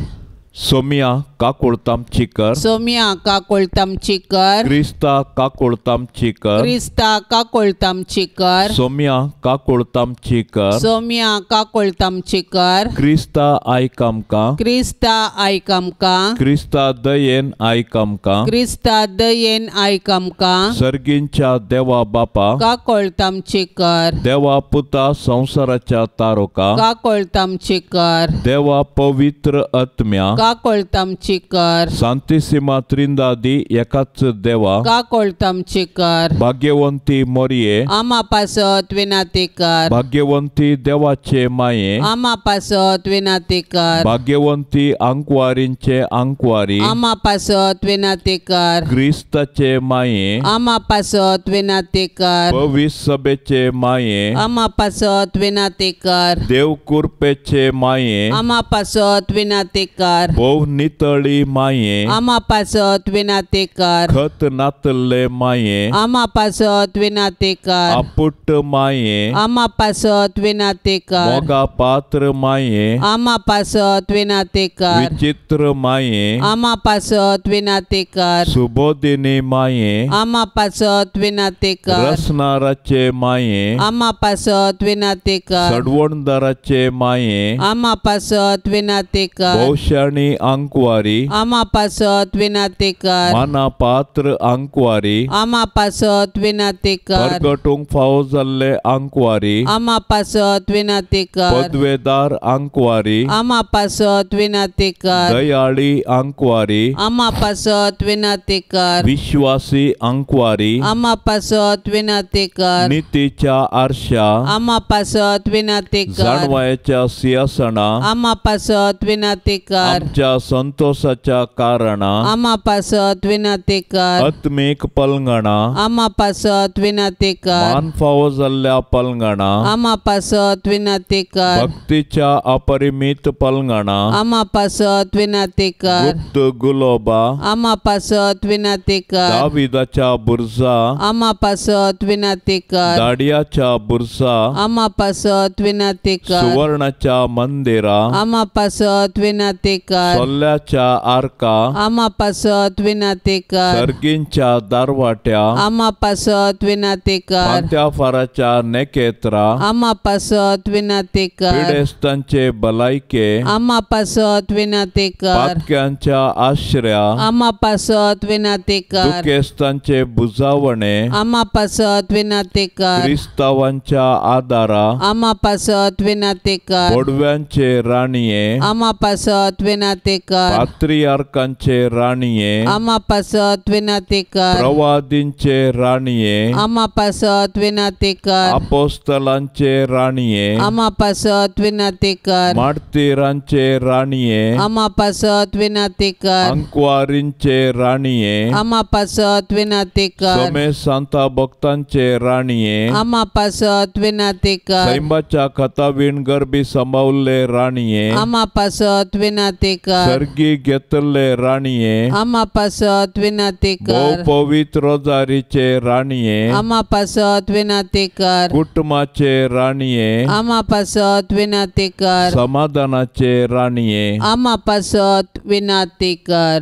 सोमिया काकुळतामची कर. सोमिया काकुळतामची कर. क्रिस्ता काकुळतामची कर. क्रिस्ता काकुळतामची कर. सोमिया काकुळतामची कर. सोमिया काकुळतामची कर. क्रिस्ता आयक आमकां. क्रिस्ता आयक आमकां. क्रिस्ता दयेन आयक आमकां. क्रिस्ता दयेन आयक आमकां. सर्गींच्या देवा बापा काकुळतामची कर. देवा पुता संवसाराच्या तारोका काकुळतामची कर. देवा पवित्र आत्म्या काकुळतामची कर. सांतिसिमा त्रिंदादी एकाच देवा काकुळतामची कर. भाग्यवंती मोरये आमा पासत विनाती कर. भाग्यवंती देवाचे माये आमा पासत विनाती कर. भाग्यवंती आंकवारींचे आंकवारी आमा पासत विनाती कर. क्रिस्ताचे माये आमा पासत विनाती कर. पवित्र सभेचे माये आमा पासत विनाती कर. देव कृपेचे माये आमा पासत विनाती कर. भोव नितळी माये आमा पासत विनाती कर. खत नातल्ले माये आमा पासत विनाती कर. आपुट माये आमा पासत विनाती कर. मोगा पात्र माये आमा पासत विनाती कर. विचित्र माये आमा पासत विनाती कर. सुबोधिनी माये आमा पासत विनाती कर. रसनाराचे माये आमा पासत विनाती कर. सडवणदाराचे माये आमा पासत विनाती कर. भोवशाणी आंकवारी आमा पासत विनाती कर. माना पात्र आंकवारी आमा पासत विनाती कर. परगटूंक फावो जाल्ले आंकवारी आमा पासत विनाती कर. पदवेदार आंकवारी आमा पासत विनाती कर. दयाळी आंकवारी आमा पासत विनाती कर. विश्वासी आंकवारी आमा पासत विनाती कर. नितीच्या आरशा आमा पासत विनाती कर. जाणवायच्या सिंहासना आमा पासत विनाती कर. आमच्या संतोषाच्या कारणा आमा पासत विनाती कर. आत्मीक पलंगणा आमा पासत विनाती कर. मान फावो जाल्ल्या पलंगणा आमा पासत विनाती कर. भक्तीच्या अपरिमित पलंगणा आमा पासत विनाती कर. गुप्त गुलोबा आमा पासत विनाती कर. दाविदाच्या बुरजा आमा पासत विनाती कर. दाडियाच्या बुरजा आमा पासत विनाती कर. सुवर्णाच्या मंदिरा आमा पासत विनाती कर. सोल्ल्याच्या आरका आमा पासत विनाती कर. सर्गींच्या दारवाट्या आमा पासत विनाती कर. पांत्या फाराच्या नेकेत्रा आमा पासत विनाती कर. पिडेस्तांचे भलायके आमा पासत विनाती कर. पातक्यांच्या आश्रया आमा पासत विनाती कर. दुखेस्तांचे बुजावणे आमा पासत विनाती कर. क्रिस्तावांच्या आदारा आमा पासत विनाती कर. बोडव्यांचे राणये आमा पासत विनाती कर. पात्रियार्कांचे राणये आमा पासत विनाती कर. प्रवादींचे राणये आमा पासत विनाती कर. अपोस्तलांचे राणये आमा पासत विनाती कर. मार्तीरांचे राणये आमा पासत विनाती कर. अंकवारींचे राणये आमा पासत विनाती कर. सोमे सांता भक्तांचे राणये आमा पासत विनाती कर. सैंबाच्या खतावीण गर्भी सांबावल्ले राणये आमा पासत विनाती कर. सर्गी घेतल्ले राणये आमा पासत विनाती कर. भोव पवित्र रोजारीचे राणये आमा पासत विनाती कर. कुटुंबाचे राणये आमा पासत विनाती कर. समाधानाचे राणये आमा पासत विनाती कर.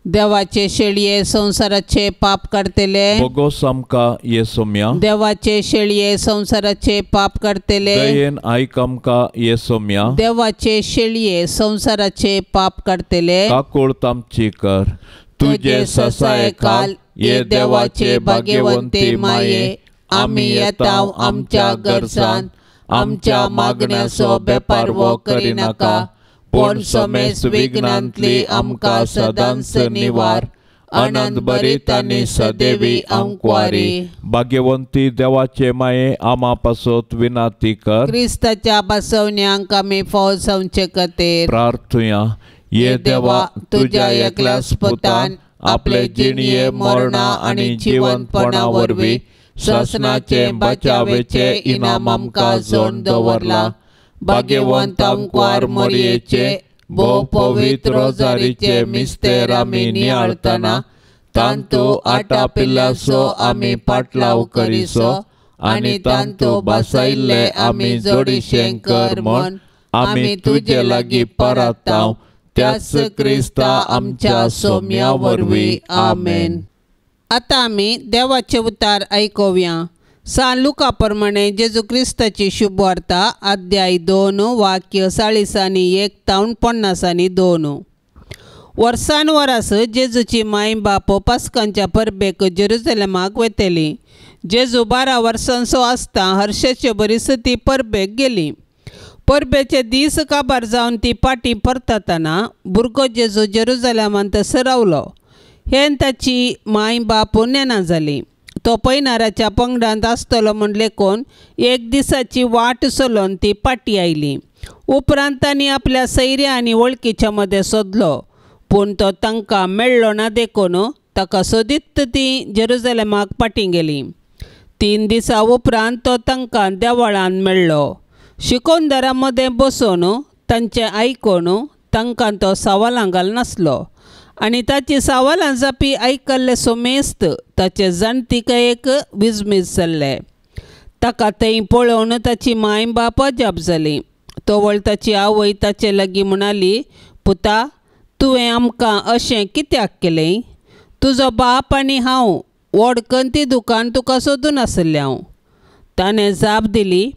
देवाचे शेळये संवसाराचे पाप काडतले बोगोस आमकां ये सोम्या. देवाचे शेळये संवसाराचे पाप काडतले दयेन आयक आमकां ये सोम्या. देवाचे शेळये संवसाराचे पाप काडतले काकूळत आमची कर. तुजे ससाये खाल ये देवाचे भाग्यवंती माये आमी येता आमच्या गरजान आमच्या मागण्याचो बेपारवो करिनाका पूण समेस विघ्नांतली आमकां सदांच निवार. आनंद भरीत आनी सदैवी आंकवारी. भाग्यवंती देवाचे माये आमा पासत विनाती कर. क्रिस्ताच्या बसवण्यांक आमी फाव जावचे खातीर प्रार्थुया. ये देवा तुज्या एकल्याच पुतान आपले जिणये मरणा आनी जिवंतपणा वरवीं सासणाचे बचावेचे इनाम आमकां जोड दवरला. भाग्यवंत आंकवार मोरयेचे भोव पवित्र रोजारीचे मिस्तेर आमी नियाळतना तांतू आटापिल्ल्याचो आमी पाटलाव करिसो आनी तांतू बसयल्ले आमी जोडीशें कर म्हूण आमी तुजे लागीं परताव त्याच क्रिस्ता आमच्या सोम्या वरवीं. आमेन. आतां आमी देवाचे उतार आयकुया. सान लुका प्रमाणे जेजू क्रिस्ताची शुभवार्ता अध्याय 2 वाक्य 41 तावन 52. वर्सान वरास जेजूची माय बाप पास्कांच्या परबेक जेरुजलेमाक वेतली. जेजू 12 वर्सांचो आसता हर्षाचे बरीच ती परबेक गेली. परबेचे दीस काबार जावन ती पाटी परततना भुरगो जेजू जेरुजलेमांत सरावलो. हें ताची माय बाप नेना जाली. तो पैनाराच्या पंगडांत आसतलो म्हूण लेखून एक दिसाची वाट चलोवन ती पाटी आयली. उपरांत तांणी आपल्या सैऱ्या आनी वळखीच्या मदें सोदलो, पूण तो तांकां मेळ्ळो ना देखून ताका सोदीत ती जेरुजलेमाक पाटी गेली. 3 दिसां उपरांत तो तांकां देवळान मेळ्ळो. शिकोवणदारां मदें बसून तांचें आयकून तांकां तो सवालां घालनासलो आनी ताची सवालां जापी आयकल्ले सोमेस्त ताचे जाणतिकायेक विजमीज जाल्ले. ताका थंय पळोवन ताची माय बाप अजाप जाली. तवळ ताची आवय ताचे लागीं म्हणाली, पुता, तुवें आमकां अशें कित्याक केलें? तुजो बाप आनी हांव वडकंती दुकान तुका सोदून आसलें हांव. ताणें जाप दिली,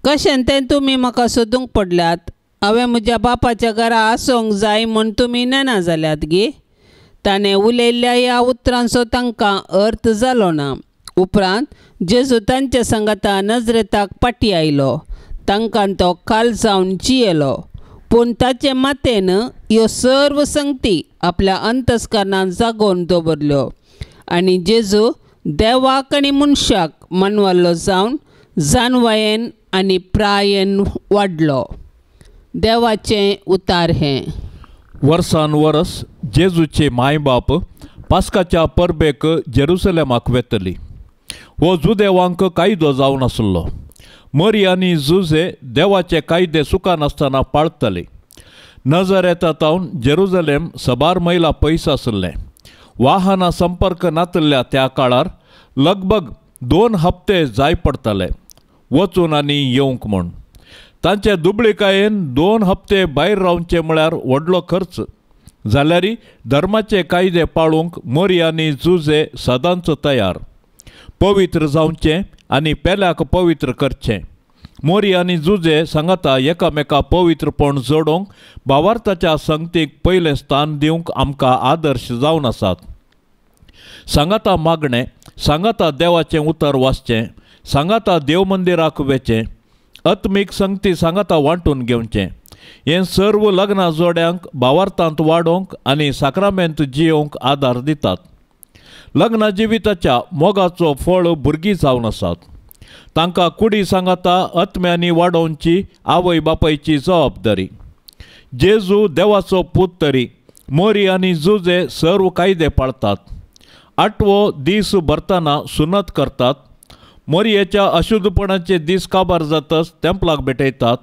कशें तें तुमी म्हाका सोदूंक पडल्यात? हांवें म्हज्या बापाच्या घरा आसूंक जाय म्हूण तुमी नेणा जाल्यात गे? ताणें उलयल्ल्या ह्या उतरांचो तांकां अर्थ जालो ना. उपरांत जेजू तांचे सांगाता नजरेताक पाटी आयलो. तांकां तो खाल जावन जियेलो, पूण ताचे मातेन ह्यो सर्व संगती आपल्या अंतस्करणान जागोवन दवरल्यो आनी जेजू देवाक आनी मनशाक मानवल्लो जावन जानवायेन आनी प्रायेन वाडलो. देवाचें उतार हें. वर्सान वरस जेजूचे मायबाप पास्काच्या परबेक जेरुसलेमाक वेतली. हो जुदेवांक कायदो जावन आसलो. मरी आनी जुजे देवाचे कायदे चुकनासतना पाळतले. नजरेतावन जेरुजलेम सबार मैला पयस आसलें. वाहनां संपर्क नातिल्ल्या त्या काळार लगभग 2 हप्ते जाय पडटले वचून आनी येवंक म्हूण. तांचे दुबळिकायेन 2 हप्ते भायर रावचे म्हळ्यार व्हडलो खर्च जाल्यार धर्माचे कायदे पाळूंक मरी आनी जुजे सदांच तयार. पवित्र जावचें आनी पेल्याक पवित्र करचें. मोरी आनी जुजे सांगाता एकामेका पवित्रपण जोडोवंक भावार्थाच्या संगतीक पयलें स्थान दिवंक आमकां आदर्श जावन आसात. सांगाता मागणें, सांगाता देवाचें उतर वाचचें, सांगाता देवमंदिराक वेचें, आत्मीक संगती सांगाता वांटून घेवचें, हें सर्व लग्ना जोड्यांक भावार्थांत वाडोवंक आनी साक्रामेंत जियोवंक आदार दितात. लग्न जिविताच्या मोगाचो फळ भुरगीं जावन आसात. तांकां कुडी सांगाता आत्म्यांनी वाडोवची आवय बापायची जबाबदारी. जेजू देवाचो पूत तरी मोरी आनी जुजे सर्व कायदे पाळतात. 8वो दीस भरतना सुनत करतात. मोरयेच्या अशुद्धपणाचे दीस काबार जातच तेंपलाक भेटयतात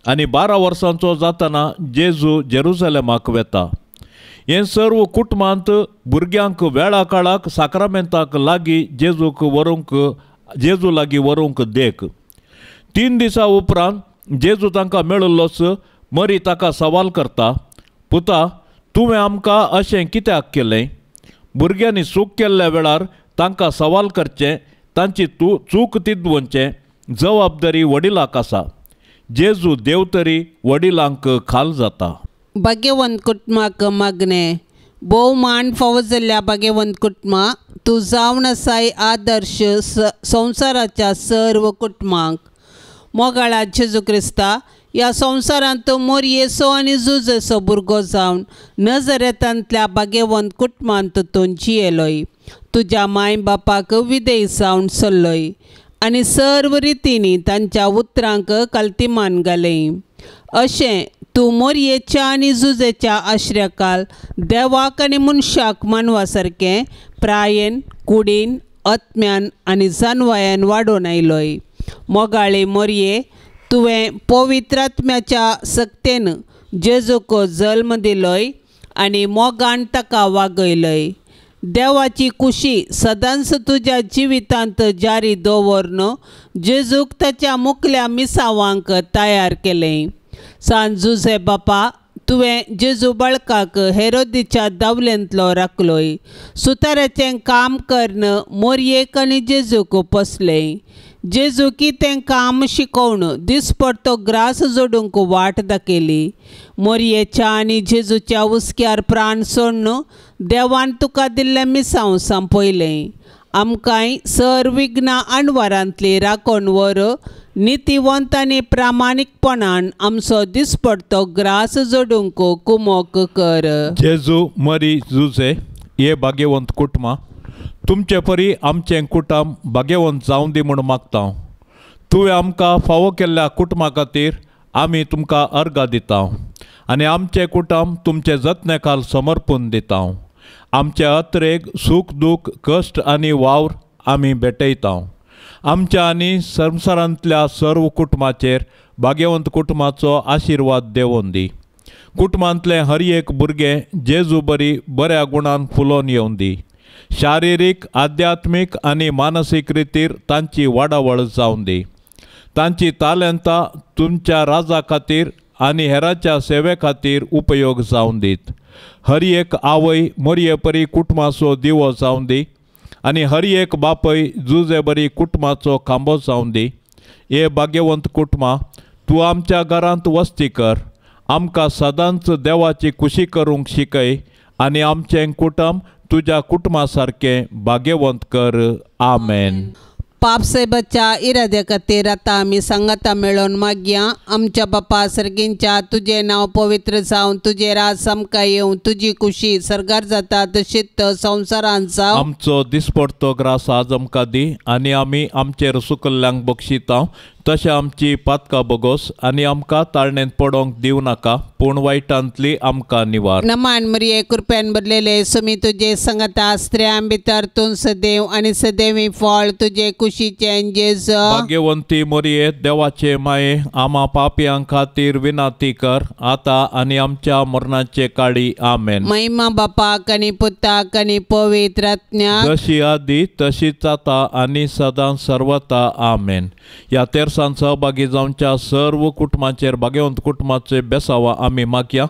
आनी 12 वर्सांचो जातना जेजू जेरुजलेमाक वेता. हें सर्व कुटुंबांत भुरग्यांक वेळा काळाक साक्रामेंताक लागीं जेजूक व्हरूंक जेजू लागीं व्हरूंक देख. 3 दिसां उपरांत जेजू तांकां मेळिल्लोच. मरी ताका सवाल करता, पुता, तुवें आमकां अशें कित्याक केलें? भुरग्यांनी चूक केल्ल्या वेळार तांकां सवाल करचें, तांची चूक तिदवचें जबाबदारी वडिलाक आसा. जेजू देव तरी वडिलांक खाल जाता. भाग्यवंत कुटुंबाक मागणें. भोवमान फावो जाल्ल्या भाग्यवंत कुटुंबा, तूं जावन आसाय आदर्श संवसाराच्या सर्व कुटुंबांक. मोगाळा जेजू क्रिस्ता, ह्या संवसारांत मोरयेचो आनी जुजेचो भुरगो जावन नजरेतांतल्या भाग्यवंत कुटुंबांत तूं जियेलोय. तुज्या माय बापाक विदेय जावन चल्लोय आनी सर्व रितींनी तांच्या उतरांक कल्तिमान घालें. अशें तूं मोरयेच्या आनी जुजेच्या आश्र्याकाल देवाक आनी मनशाक मानवा सारकें प्रायेन, कुडीन, आत्म्यान आनी जानवायान वाडोवन आयलोय. मोगाळे मोरये, तुवें पवित्र आत्म्याच्या सक्तेन जेजूक जल्म दिलोय आनी मोगान ताका वागयलोय. देवाची कुशी सदांच तुज्या जिवितांत जारी दवरन जेजूक ताच्या मुकल्या मिसावांक तयार केलें. सान जुझे बापा, तुवें जेजू बाळकाक हेरोदीच्या दावलेंतलो राखलोय. सुताराचें काम करून मोरयेक आनी जेजूक पोसलें. जेजू कितें काम शिकोवन दिसपडतो ग्रास जोडूंक वाट दाखयली. मोरयेच्या आनी जेजूच्या हुस्क्यार प्राण सोडून देवान तुका दिल्लें मिसांव सांपयलें. आमकांय सर विघ्नां अणवारांतली राखण व्हर नितीवंत आनी प्रामाणीकपणान आमचो दिसपडतो ग्रास जोडूंक कुमोक कर. जेजू मरी जुझे हे भाग्यवंत कुटुंबां, तुमचे परी आमचें कुटुंब भाग्यवंत जावं दी म्हूण मागता. तुवें आमकां फावो केल्ल्या कुटुंबा खातीर आमी तुमकां अर्गां दिता आनी आमचें कुटुंब तुमचे जतने खाल समर्पून दिता. आमचे अत्रेक सूख दूख कश्ट आनी वावर आमी भेटयता. आमच्या आनी संवसारांतल्या सर्व कुटुंबाचेर भाग्यवंत कुटुंबाचो आशिर्वाद देवोन दी. कुटुंबांतलें हर एक भुरगें जेजू बरी बऱ्या गुणान फुलोवन येवन दी. शारिरीक, आध्यात्मीक आनी मानसीक रितीर तांची वाडावळ जावन दी. तांची तालेंतां तुमच्या राजा खातीर आनी हेराच्या सेवे खातीर उपयोग जावन दीत. हर एक आवय मोरये परी कुटुंबाचो दिवो जावन दी आनी हर एक बापय जुजे बरी कुटुंबाचो खांबो जावन दी. हे भाग्यवंत कुटुंबां, तूं आमच्या घरांत वस्ती कर. आमकां सदांच देवाची खुशी करूंक शिकय आनी आमचें कुटुंब तुज्या कुटुंबा सारकें भाग्यवंत कर. आमेन. पापसाहेबाच्या इराद्या खातीर आतां आमी सांगाता मेळोवन मागया. आमच्या बापा सर्गींच्या, तुजें नांव पवित्र जावं, तुजें राज आमकां येवं, तुजी कुशी सर्गार जाता तशीच संवसारांत जावं. आमचो दिसपडतो ग्रास आज आमकां दी आनी आमी आमचेर सुकल्ल्यांक बक्षिता तशें आमची पातकां बगोस आनी आमकां ताळणेंत पडोंक दिवं नाका, पूण वायटांतली आमकां निवार. नमान मरिये, कृपेन भरलेले, सुमी तुजे संगता, स्त्रियां भितर तूं सदैव आनी सदैवी फळ तुजे कुशीचें जेजू. भाग्यवंती मोरये, देवाचे माये, आमा पापयां खातीर विनंती कर आतां आनी आमच्या मरणाचे काळी. आमेन. महिमा बापाक आनी पुताक आनी पवित्र आत्म्याक, जशी आदी तशीच आतां आनी सदां सर्वता. आमेन. ह्या तेरसान सहभागी जावच्या सर्व कुटुंबाचेर भाग्यवंत कुटुंबाचे बेसावा आमी मागया.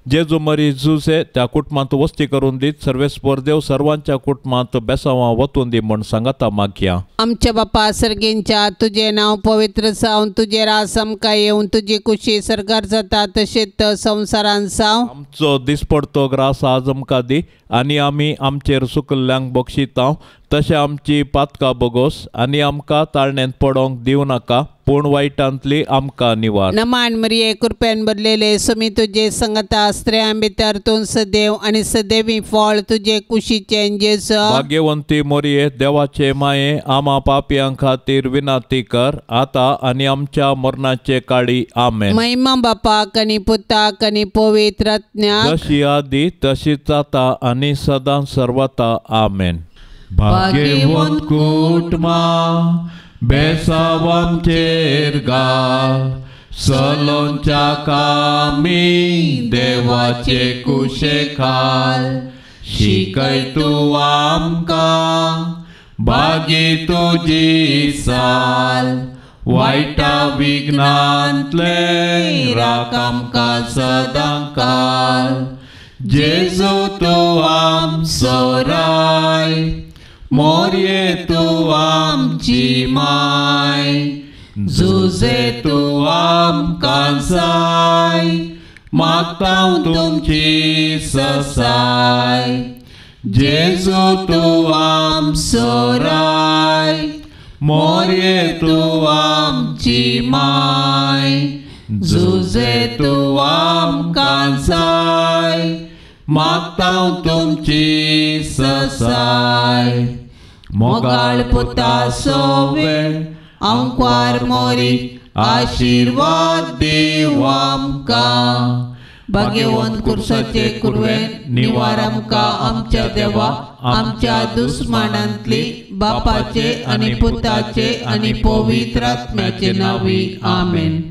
जेजू मरी जुझे त्या कुटुंबांत वस्ती करून दीत सर्वेस्पर देव सर्वांच्या कुटुंबांत बेसावा वतून दी म्हूण सांगाता मागया. आमच्या बापा सर्गींच्या, तुजें नांव पवित्र जावं, तुजें राज आमकां येवं, तुजी कुशी सर्गार जाता तशीच संवसारांत जावं. आमचो दिसपडतो ग्रास आज आमकां दी आनी आमी आमचेर सुकल्ल्यांक बक्षिता तशें आमची पातकां बगोस आनी आमकां ताळणेंत पडोंक दिवं नाका, पूण वायटांतली आमकां निवार. नमान मरिये, कृपेन भरलेले, सुमी तुजे संगता, स्त्रियां भितर तूं सदैव आनी सदैवी फळ तुजे कुशीचें जेजू. भाग्यवंती मोरये, देवाचे माये, आमा पापयां खातीर विनंती कर आतां आनी आमच्या मरणाचे काळी. आमेन. महिमा बापाक आनी पुताक आनी पवित्र आत्म्याक, जशी आदी तशीच आतां आनी सदां सर्वता. आमेन. भाग्यवंत कुटुंबां, बेसाव आमचेर घाल, सलोंच्या कामी देवाचे कुशे खाल, शिकय तूं आमकां भागी तुजी साल, वायटा विघ्नांतले राख आमकां सदां काल. जेजू तूं आमचो राय, मोरये तूं आमची माय, जुझे तूं आमकां जाय, मागता तुमची ससाय. जेजू तूं आमचो राय, मोरये तूं आमची माय, जुझे तूं आमकां जाय, मागता तुमची ससाय. मोगाळ पुता सोवे आंकवार मोरी, आशिर्वाद दीव आमकां. भाग्यवंत कुर्साचे कुरवेन निवार आमकां आमच्या देवा, आमच्या दुस्मानांतली, बापाचे आनी पुताचे आनी पवित्र आत्म्याचे नांवी. आमेन.